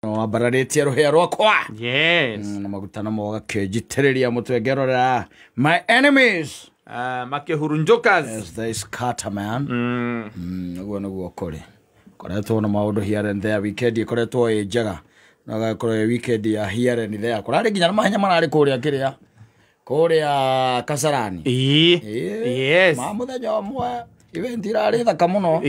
Wambararĩtie rũhĩa rwakwa. Yes. Na maguta namo gakĩnjitĩrĩria mũtwe ngerorera my enemies Makĩhurunjũkas. As they scatter, man. Ũguo nĩguo kũrĩ, koretwo na maũndũ here and there. Weekend ĩkoretwo ĩ njega na gakorwo ĩ weekend ya here and there. Kũrarĩ nginya na mahenya mararĩ kũrĩa kĩrĩa kũrĩa Kasarani. Ĩĩ. Yes. Ma mũthenya ũmwe event irarĩ thaka mũno.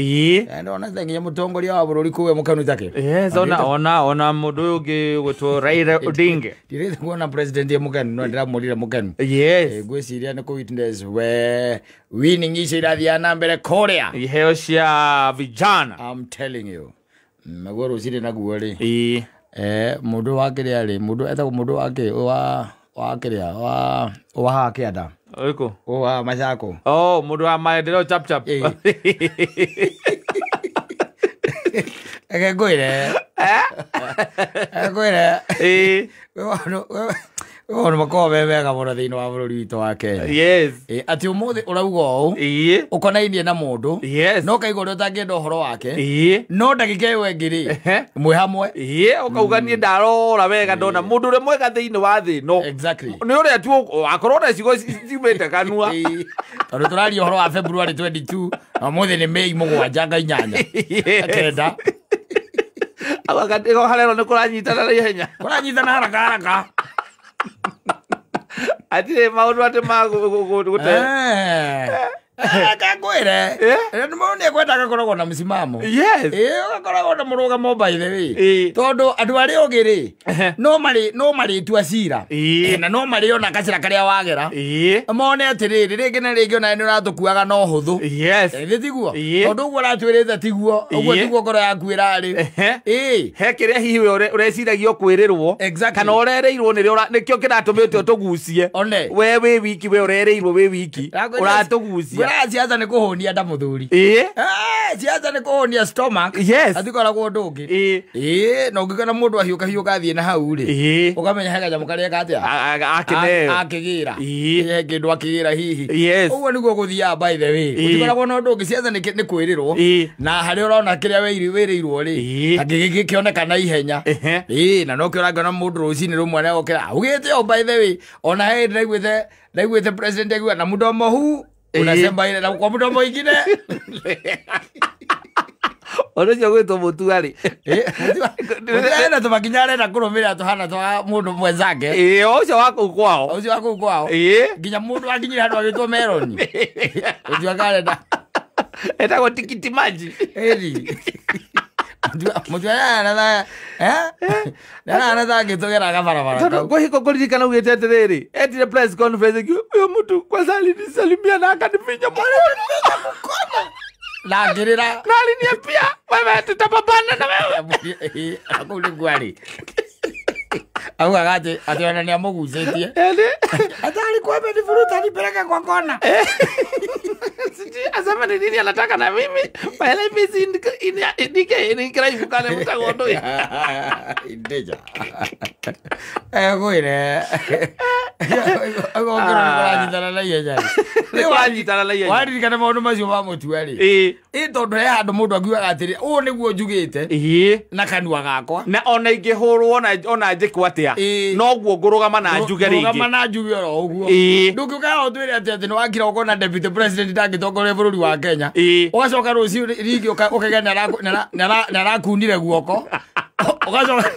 Ndonete nginya mũtongoria wa bũrũri kũu e mũkenu take. Yes, ona mũndũ ũyũ ũngĩ ũgwĩtwo Raila Odinga. Ndirĩte kuona president e mũkenu, no ndĩramwĩrire mũkenu. Ngwĩciria nĩ kũ witness we winning icio irathiaga na mbere kũrĩa. Iheo cia vijana. I'm telling you. Naguo rũcinĩ naguo rĩ. Ĩĩ. Mũndũ wa kĩrĩa rĩ, mũndũ etagwo mũndũ wa kĩ wa kĩrĩa wa haha kĩanda. Ũrĩkũ? Wa Machako. Oh, mũndũ wa maendeleo chap chap. Ĩĩ. Reke ngwĩre. Reke ngwĩre. Ĩĩ. Kwĩ maũndũ makoragwo me mega mũno thĩinĩ wa bũrũri witũ wa Kenya. Yes. Atĩ ũmũthĩ ũrauga ũũ, Ĩĩ. ũkonainie na mũndũ, Yes. no ũkaigua ũrĩa ũtangĩenda ũhoro wake, Ĩĩ. no ndagĩka ĩyo ĩngĩ rĩ, Ehe. mwĩ hamwe. Ĩĩ, ũkauga niĩ ndarora wega ndona mũndũ ũrĩa mwega thĩinĩ wa thĩ ĩno. Exactly. Nĩ ũrĩa tu akorwo na ciugo ciumĩte kanua. Ĩĩ. Tondũ tũraria ũhoro wa February 22 na ũmũthĩ nĩ May 7 nga 8. Yes. 9. Gatego harero nĩ kũranyitana na ihenya. Kũranyitana haraka haraka. Hatirĩ maũndũ atĩ ma gũte. Kangwĩre. Mũndũ nĩ ekwenda agakoragwo na msimamo. Yes. Ĩĩ, ũgakoragwo na mũrũgamo by the way. Ĩĩ. Tondũ andũ arĩa ũngĩ rĩ, no marĩtua cira. Ĩĩ. Na no marĩona gacĩra karĩa wagera. Ĩĩ. Mone atĩrĩrĩ, rĩngĩ na rĩngĩ ona nĩ ũratũkuaga na ũhũthũ. Yes. Ĩthĩ tiguo? Ĩĩ. Tondũ ũguo ũratwĩrĩte tiguo, ũguo Ĩĩ. tiguo ngoro yaku ĩrarĩ. Ehe. Ĩĩ. He kĩrĩa hihi we ũreciragia ũkwĩrĩrwo. Exactly. Kana ũrerĩirwo nĩrĩo nĩkĩo kĩratũmĩte ũtũgucie. One. We wĩ wiki, we ũrerĩirwo wĩ wiki. Ũratũgucia. Ngwĩraga ciaca nĩ kũhũnia nda mũthuri. Ĩĩ. Ciaca nĩ kũhũnia stomach. Yes. Hatikoragwo ũndũ ũngĩ. Ĩĩ. Ĩĩ, na ũngĩkona mũndũ ahiũka hiũka athiĩ na hau rĩ, Ĩĩ. ũkamenya he kanyamũ karĩa eka atĩa? Akĩneo. Akĩgĩra. Ĩĩ. He kĩndũ akĩgĩra hihi. Yes. Ũguo nĩguo gũthiaga by the way. Ĩĩ. Gũtikoragwo na ũndũ ũngĩ, ciaca nĩ kwĩrĩrwo. Ĩĩ. Na harĩa ũrona kĩrĩa wĩrĩirwo rĩ, Ĩĩ. ta gĩkĩoneka na ihenya. Ehe. Ĩĩ, na nokĩo ũrakĩona mũndũ rũcinĩ rũmwe nĩegũkĩra augĩte o by the way, ona he ndaiguĩte president akiuga na mdomo huu Ĩĩ. unasema ile na kwa mdomo ingine. Ũndũ ũcio gwĩtwo Mũtua rĩ. Mũtua ena tũmakinya arenda kũrũmĩrĩra tũhana twa mũndũ mwenzake. Ĩĩ, o ũcio wa kũu kwao. Ũcio wa kũu kwao. Ĩĩ. Nginya mũndũ akinyire handũ agĩtwo Meroni. Ũcio akarenda. Etagwo tikiti maji. Ĩni. Mũtua nĩarana angĩtũgeraga barabara Tondũ kau. kwĩ hingo ngũririkana augĩte atĩrĩrĩ, etire press conference akiuga, ũyũ mũtu kwanza alinisalimia na akanifinya mũkono. Na ngĩrĩra. Na aliniambia, wewe tutapambana na wewe. Ĩĩ, kũu nĩkuo arĩ. Augaga atĩ ona nĩamũgucĩtie. Ĩni. Hata alikuwa amenivuruta nipeleke kwa kona. Sijui asema ni nini anataka na mimi. My life is in decay, in crisis, kana mutago ũndũ ũyũ. Indeja. Ngwĩre. Ũgũkĩrwo nĩ kũranyitana na ihenya rĩ. Nĩ kũranyitana na ihenya. Waririkana maũndũ macio ma Mũtua rĩ. Ĩĩ. Ĩ, tondũ he handũ mũndũ akiugaga atĩrĩ, ũũ nĩguo njugĩte. Ĩĩ. Na kanua gakwa. Na ona ingĩhũrwo ona njĩkwo atĩa, Ĩĩ. noguo ngũrũgama na njuge rĩngĩ. Ngũrũgama na njuge oro ũguo. Ĩĩ. Ndũngĩũka haha ũtwĩre atĩ nĩ wakira ũkona deputy president ndangĩtongoria bũrũri wa Kenya. Ĩĩ. Ũgacoka rũciũ rĩngĩ ũkauga nĩarakunire guoko. Ũgacoka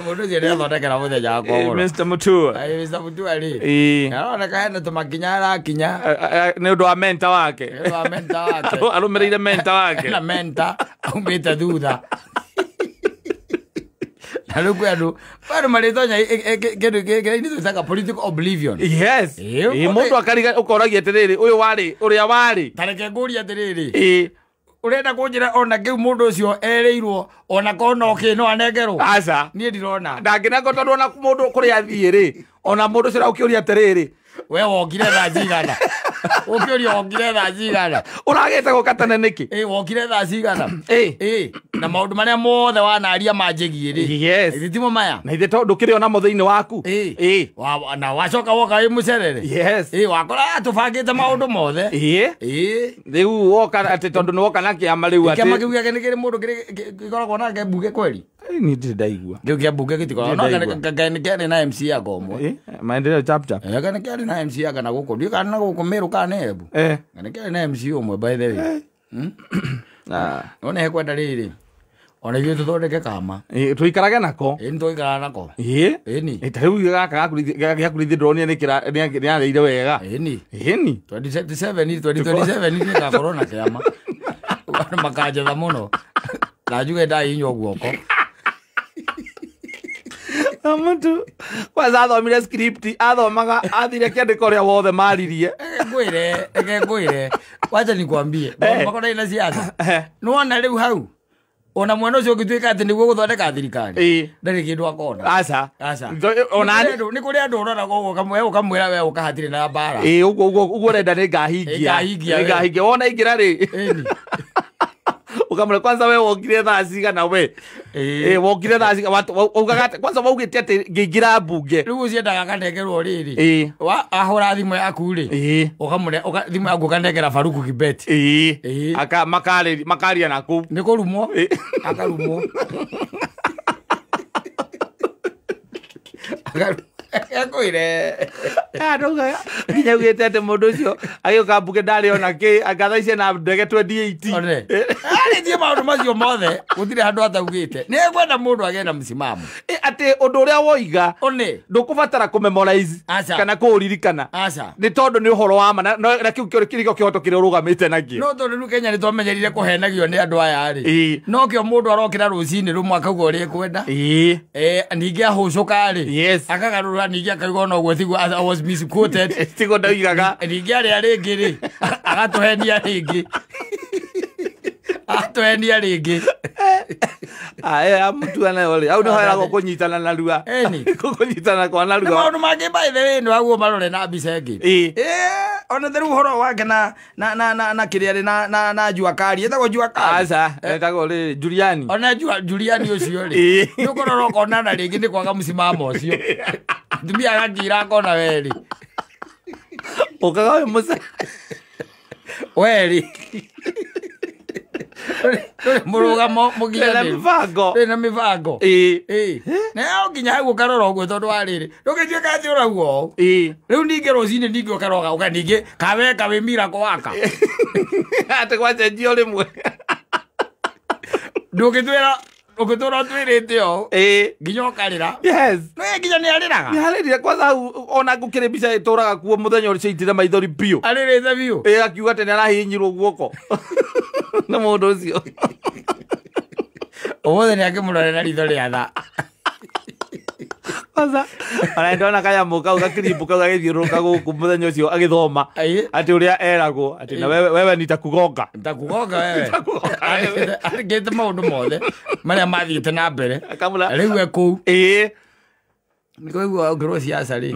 Mũndũ ũcio nĩathondekera mũthenya wakwa mũno. Mr. Mutua. Aĩ, Mr. Mutua rĩ. Ĩĩ. Aroneka hena tũmakinya arakinya. Nĩ ũndũ wa mentor wake. Nĩ ũndũ wa mentor wake. Arũmĩrĩire mentor wake. Na mentor aumĩte thutha. Na rĩu kwĩ andũ marĩtonya kĩndũ kĩrĩa ithuĩ twĩtaga political oblivion. Yes. Ĩĩ, Ĩĩ, mũndũ akariga ũkoragia atĩrĩrĩ, ũyũ warĩ, ũrĩa warĩ. Ta reke ngũrie atĩrĩrĩ. Ĩĩ. Ũrenda kũnjĩra ona kĩu mũndũ ũcio erĩirwo ona korwo no kĩ no anengerwo? Aca. Niĩ ndirona. Ndangĩnengerwo tondũ ona mũndũ kũrĩa athiĩ rĩ, ona mũndũ ũcio ũrakĩũria atĩrĩrĩ, we wokire thaa cigana? Ũkĩũria wokire thaa cigana. Ũragĩte gũka tene nĩkĩ? Ĩ wokire thaa cigana. Ĩ na maũndũ marĩa mothe wanaria manjĩgiĩ rĩ. Yes. Ithe timo maya. Na ithe tondũ ndũkĩrĩ ona mo thĩinĩ waku. Ĩ. Na wacoka woka wĩ mũcerere. Yes. Ĩ wakora tũbangĩte maũndũ mothe. Ĩ. Ĩ. Rĩu woka atĩ tondũ nĩ woka na kĩama rĩu atĩ. Kĩama kĩu gĩake nĩ kĩrĩ mũndũ gĩkoragwo nake mbunge kweli? Niĩ ndirĩ ndaigua. Kĩu kĩa mbunge gĩtikoragwo. No nĩ kĩarĩ na MC anga ũmwe. Maendeleo chap chap. Nĩ kĩarĩ na MC anga na gũkũ. Ndiũĩ kana na gũkũ Meru kana nĩ Embu. Nĩ kĩarĩ na MC ũmwe by the way. Nĩ hekwenda rĩrĩ. Ona ithuĩ tũthondeke kama. Tũikarage nako. Ĩ nĩ tũikaraga nako. Ĩ. Ĩni. Ta rĩu gaka gĩa kũrithia ndĩronire nĩ arĩire wega. Ĩni. Ĩni. 2027 nĩgakorwo na kĩama. Andũ makanjetha mũno. Na njuge ndahihinywo guoko. Mũtu kwanza athomire script athomaga athire kĩandĩko ũrĩa wothe maririe. Reke ngwĩre wacha nikwambie makona ina siasa nĩwona rĩu hau ona mwena ũcio ũngĩtuĩka atĩ nĩguo gũthondeka thirikari ndarĩ kĩndũ akona. Aca. Aca. Nĩ kũrĩ andũ ũroraga ũguo ũkamwĩra we ũka hatirĩ na mbara. Ĩ ũguo ũrenda nĩ ngahingia. Nĩngahingia wona ingĩra rĩ. Ukamwĩra kwanza we wokire thaa cigana we. Ĩ wokire thaa cigana ugaga kwanza waugĩte atĩ ngĩingĩra mbunge. Rĩu ũcio endaga akanengerwo rĩrĩ. Ahũra thimũ yaku rĩ. Ũkamũne thimũ yaku ũkanengera Faruku Kibet. Ĩ. Aka makaria na kũu. Nĩ kũrumwo. Akarumwo. Akwĩre. Ndauga nginya ugĩte atĩ mũndũ ũcio agĩũka mbunge ndarĩ ona kĩ anga thaa ici na ndege 28. One. Arĩtie maũndũ macio mothe gũtirĩ handũ ataugĩte. Nĩ ekwenda mũndũ agĩe na msimamo. Atĩ ũndũ ũrĩa woiga one ndũkũbatara kũmemorize kana kũũririkana. Aca. Nĩ tondũ nĩ ũhoro wa ma na kĩu kĩrĩko kĩhoto kĩrĩa ũrũgamĩte nakĩo. No tondũ rĩu Kenya nĩ twamenyerire kũhenagio nĩ andũ aya rĩ. No kĩo mũndũ arokĩra rũcinĩ rũmwe akauga ũrĩa ekwenda. Ningĩ ahũcũka rĩ. Akagarũra ningĩ akauga ona ũguo tiguo I was misquoted. Tiguo ndaugaga. Ningĩ arĩa rĩngĩ rĩ agatũhenia rĩngĩ. Atũhenia rĩngĩ. Aya mũtu nayo rĩ. Hau nĩho heragwo kũnyitana narua. Kũnyitana kwa narua. Na maũndũ mangĩ by the way nĩ waguo marore na mbica ĩngĩ. Ona rĩu ũhoro wake na kĩrĩa rĩ na Jua Kali. Ĩtagwo Jua Kali. Aca, ĩtagwo rĩ Juliani. Ona Juliani ũcio rĩ. Nĩ ũkorora ũkonana rĩngĩ nĩ kwaga msimamo ũcio. Mũtumia agakira akona werĩ. Ũkaga ũyũ mũce. Werĩ. Mũrũgamo mũkinyanĩru. Ndĩna mĩbango. Ndĩna mĩbango. Ĩ. Na nginya hau ũkarora ũguo tondũ wa rĩrĩ. Ndũngĩtuĩka atĩ ũrauga ũũ. Rĩu ningĩ rũcinĩ ningĩ ũkaroga ũka ningĩ kaweka wĩ miracle waka. Atĩ gwacenjio rĩmwe. Ndũngĩtwĩra ũngĩtũra ũtwĩrĩte ũũ. Nginya ũkarĩra. Yes. No nginya nĩ arĩraga. Nĩ arĩrire kwanza hau ona ngũkĩrĩ mbica ĩtũraga kuo mũthenya ũcio aitire maithori biũ. Arĩrĩte biũ. Ĩ akiuga atĩ nĩ arahihinyirwo guoko. Na mũndũ ũcio. Ũmũthĩ nĩ akĩmũrore na ritho rĩa tha. Kwanza ona ndona kanyamũ kau gakĩrimbũ kau gagĩthiũrũrũka gũkũ mũthenya ũcio agĩthoma atĩ ũrĩa eragwo atĩ na wewe nitakugonga. Nitakugonga wewe. Arĩkĩte maũndũ mothe marĩa mathiĩte na mbere. Rĩu e kũu. Nĩ kũigua ũngĩrwo siasa rĩ.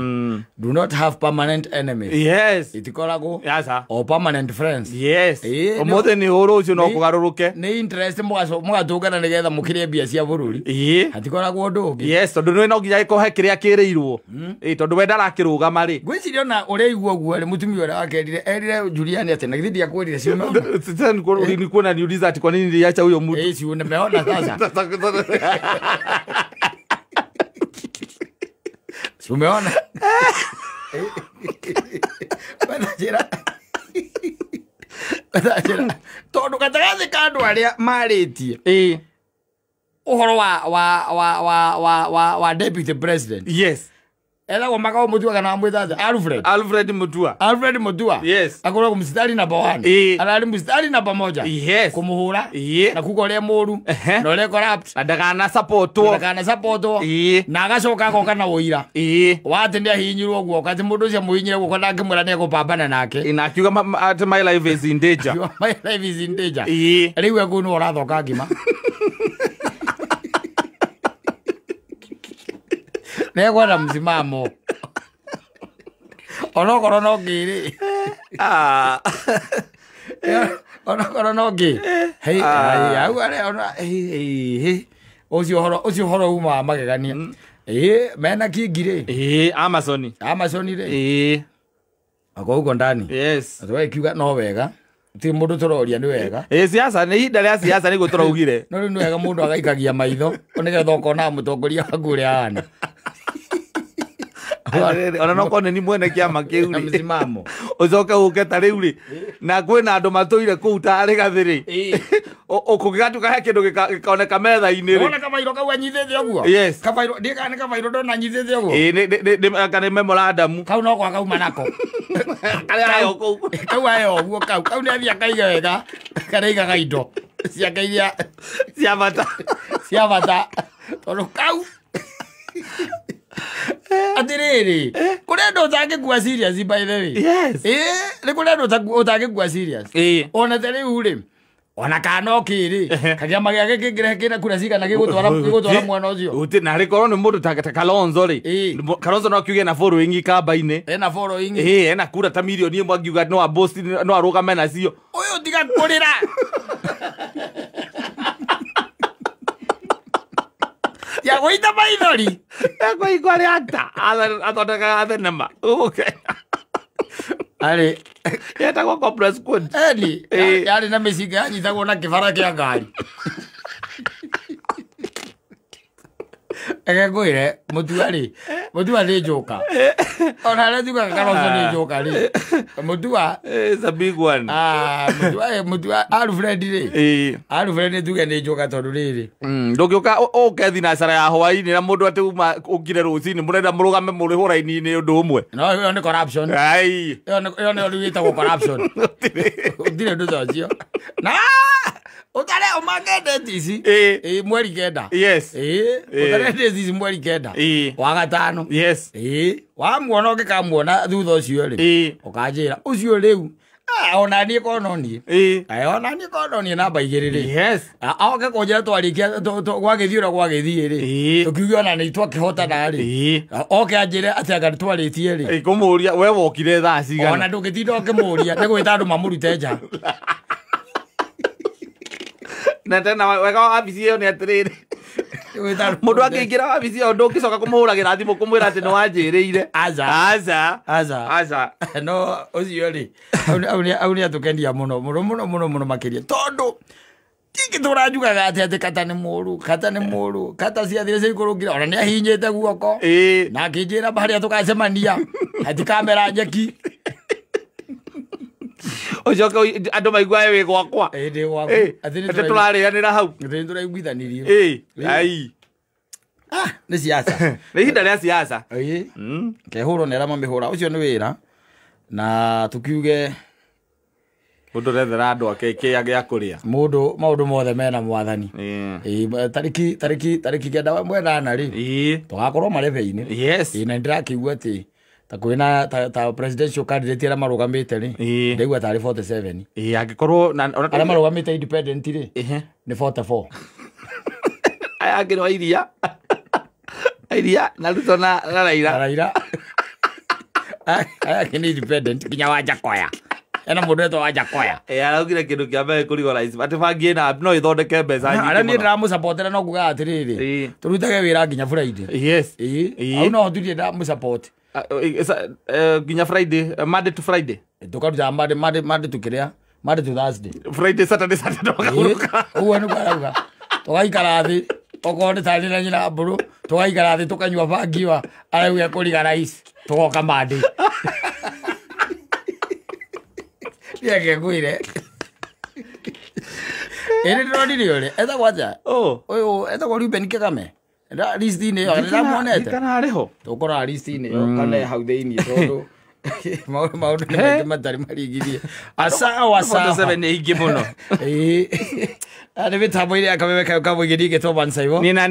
Do not have permanent enemies. Yes. Itikoragwo. Aca. Or permanent friends. Yes. Ũmũthĩ nĩ ũũ rũciũ no kũgarũrũke. Nĩ interest mũgatũngana nĩgetha mũkĩrĩe mbia cia bũrũri. Hatikoragwo ũndũ ũngĩ. Yes, tondũ nĩ no nginya gĩkohe kĩrĩa kĩrĩirwo. Tondũ we ndarakĩrũgama rĩ. Ngwĩciria ona ũrĩa igua ũguo rĩ mũtumia ũrĩa wakerire erire Juliani atĩ na githĩ ndiakwĩrire ciume. Sasa nilikuwa naniuliza ati kwa nini niliacha huyo mtu. Si umeona sasa. Umeona? Bana tondu gatagathi ka andu aria maritie uhoro wa deputy president. Yes. Ethagwo Makau Mutua kana amwĩta atĩa? Alfred. Alfred Mutua. Alfred Mutua. Yes. Akoragwo mstari namba 1. Ararĩ mstari namba 1. Yes. Kũmũhũra. Na kuga ũrĩa mũru. Na ũrĩa corrupt. Na ndakana supportwo. Ndakana supportwo. Na agacoka agoka na ũira. Wa atĩ nĩ ahihinyirwo guoko atĩ mũndũ ũcio amũhihinyire guoko na akĩmwĩra nĩ ekũpambana nake. Na akiuga atĩ my life is in danger. My life is in danger. Rĩu ekũu nĩwe ũrathoka ngima. Nĩekwenda msimamo. Onokorwo no ngĩrĩ. Ah. Ona korwo no ngĩ. Hei, hau arĩa ona hei. Ũcio horo uma wa magegania. Mena kingi rĩ. Amazon. Amazon rĩ. Ako huko ndani. Yes. Tũgagĩkiuga no wega. Ti mũndũ tũroria nĩ wega. Siasa nĩ ihinda rĩa siasa nĩguo tũraugire. No rĩu nĩ wega mũndũ agaikagia maitho nĩgetha ũkona mũtongoria waku ũrĩa ahana. Ona no korwo nĩ mwene kĩama kĩu Na rĩ. msimamo. Ũcoke ũke ta rĩu rĩ. Na kwĩna andũ matũire kũu ta Rĩgathĩ rĩ. Kũngĩgatuĩka he kĩndũ gĩkoneka metha-inĩ rĩ. Wona kabairo kau anyitĩte ũguo? Yes. Kabairo ndiĩ kana nĩ kabairo ndona anyitĩte ũguo? Nĩ anga nĩ memorandum. Kau no gwaka kauma nako. Karĩa aheo kũu. Kau aheo ũguo kau. Kau nĩ athiĩ akaiga wega. Karaigaga indo ciake iria cia bata. Cia bata. Tondũ kau atĩrĩrĩ, kũrĩ andũ ũtangĩkua serious by the way. Yes. Nĩ kũrĩ andũ ũtangĩkua serious. Ona ta rĩu rĩ, ona kana no kĩrĩ, kĩama gĩake kĩngĩrehe kĩna kura cigana gĩgũtwara mwana ũcio. Gũtirĩ, na rĩkorwo nĩ mũndũ ta Kalonzo rĩ. Kalonzo no akiuge na following kamba-inĩ. Ena following. Ena kura ta mirioni ĩmwe angiuga no aboast, no arũgame nacio. Ũyũ tiga kũrĩra. Ya gũita maithori. Ekũigua arĩ actor, athondekaga thenema. Okay. Arĩ. Yetagwo Cobra Squad. Eni, yarĩ na mĩcinga yanyitagwo na kĩbara kĩa ngari. Eke ngwĩre, Mũtua rĩ, Mũtua nĩ njoka. Ona arĩa tugaga Kalonzo nĩ njoka rĩ. Mũtua. It's a big one. Mũtua, Mũtua, Alfred rĩ. Alfred nĩ tuge nĩ njoka tondũ rĩrĩ. Ndũngĩũka ũke thinacara ya hwaĩ-inĩ na mũndũ atĩ uma ũkire rũcinĩ mũrenda mũrũgame mũrĩ hũra-inĩ ũndũ ũmwe. No, ĩyo nĩ corruption. Ai. Ĩyo nĩ rĩu ĩtagwo corruption. Gũtirĩ ũndũ ta ũcio. Na ũtare ũmange date ici. Mweri 9. Yes. Ũtare date ici mweri 9. Wa gatano. Yes. Wamuona ũngĩkamuona thutha ũcio rĩ. Ũkanjĩra ũcio rĩu. Ona niĩ korwo no niĩ. Ona niĩ korwo no niĩ namba 2 rĩ. Yes. Oke kũnjĩra twarĩkia gwagĩthiĩ ũrĩa gwagĩthiĩ rĩ. Tũkiuge ona nĩ twakĩhotana rĩ. Oke anjĩre atĩ anga nĩtwarĩtie rĩ. Kũmũria we wokire thaa cigana. Ona ndũngĩtinda ũkĩmũria nĩ gwĩta andũ mamũrute nja. Na tena wega wa wabici ĩyo nĩ atĩrĩrĩ. Mũndũ angĩingĩra wabici ĩyo ndũngĩcoka kũmũhũragĩra thimũ kũmwĩra atĩ nĩ wanjĩrĩire. Aca. Aca. Aca. Aca. No ũcio rĩ, hau nĩ atũkenia mũno mũno mũno mũno mũno makĩria tondũ tingĩtũra njugaga atĩ kata nĩ mũru, kata nĩ mũru, kata ciathire ciaikũrũkire ona nĩ ahinyĩte guoko. Na akĩnjĩra harĩa tũgacemania hatikamera nyeki. Ũcoke andũ maiguage wĩ gwakwa. Ndĩ gwaku. Atĩ tũrarĩanĩra hau. Atĩ nĩtũraiguithanirie. Ai. Nĩ siasa. Nĩ ihinda rĩa siasa. Kehũrwo nĩ arĩa mamĩhũra. Ũcio nĩ wĩra. Na tũkiuge mũndũ rethera andũ ake kĩa gĩa kũrĩa. Mũndũ maũndũ mothe mena mwathani. Tarĩki 9 wa mwena rĩ. Tũgakorwo marebe-inĩ. Yes. Na nĩndĩrakĩigua atĩ ta kwĩna ta presidential candidate arĩa marũgamĩte rĩ. Ndaigua tarĩ 47. Angĩkorwo na arĩa marũgamĩte independent rĩ nĩ 44. Aya angĩ no iria. Iria na Ruto na Raila. Na Raila. Aya angĩ nĩ independent nginya Wanjakoya. Ena mũndũ wetwo Wanjakoya. Araugire kĩndũ kĩa mbere kũrigwo rais. Atĩ bangi ĩna no ĩthondeke mbeca nyingĩ. Arĩa niĩ ndĩramũsupportera no kuga atĩrĩrĩ. Tũrutage wĩra nginya Friday. Yes. Hau no ndirĩ ndamũsupport. Nginya Friday, Monday to Friday. Tũkaruta Monday to kĩrĩa? Monday to Thursday. Friday, Saturday, Sunday tũkahurũka. Ũguo nĩguo arauga. Tũgaikara thĩ okorwo nĩ tarĩ na nyina mbũrũ tũgaikara thĩ tũkanyua bangi wa arauga kũriga rais tũgoka Monday. Reke ngwĩre. Ĩrĩ ndĩronire ũrĩa etagwo atĩa? Ũyũ etagwo Reuben Kagame. List-inĩ ĩyo nĩndĩramuonete. Kana arĩ ho? Tũkũrora list-inĩ ĩyo kana e hau thĩinĩ tondũ maũndũ nĩ maingĩ matarĩ marigithie. Asawa sawa. 47 nĩ ingĩ mũno. Nĩ mĩtambo-inĩ ya kameme kayo kamũingĩ ningĩ Thomas Saibo. Nĩ na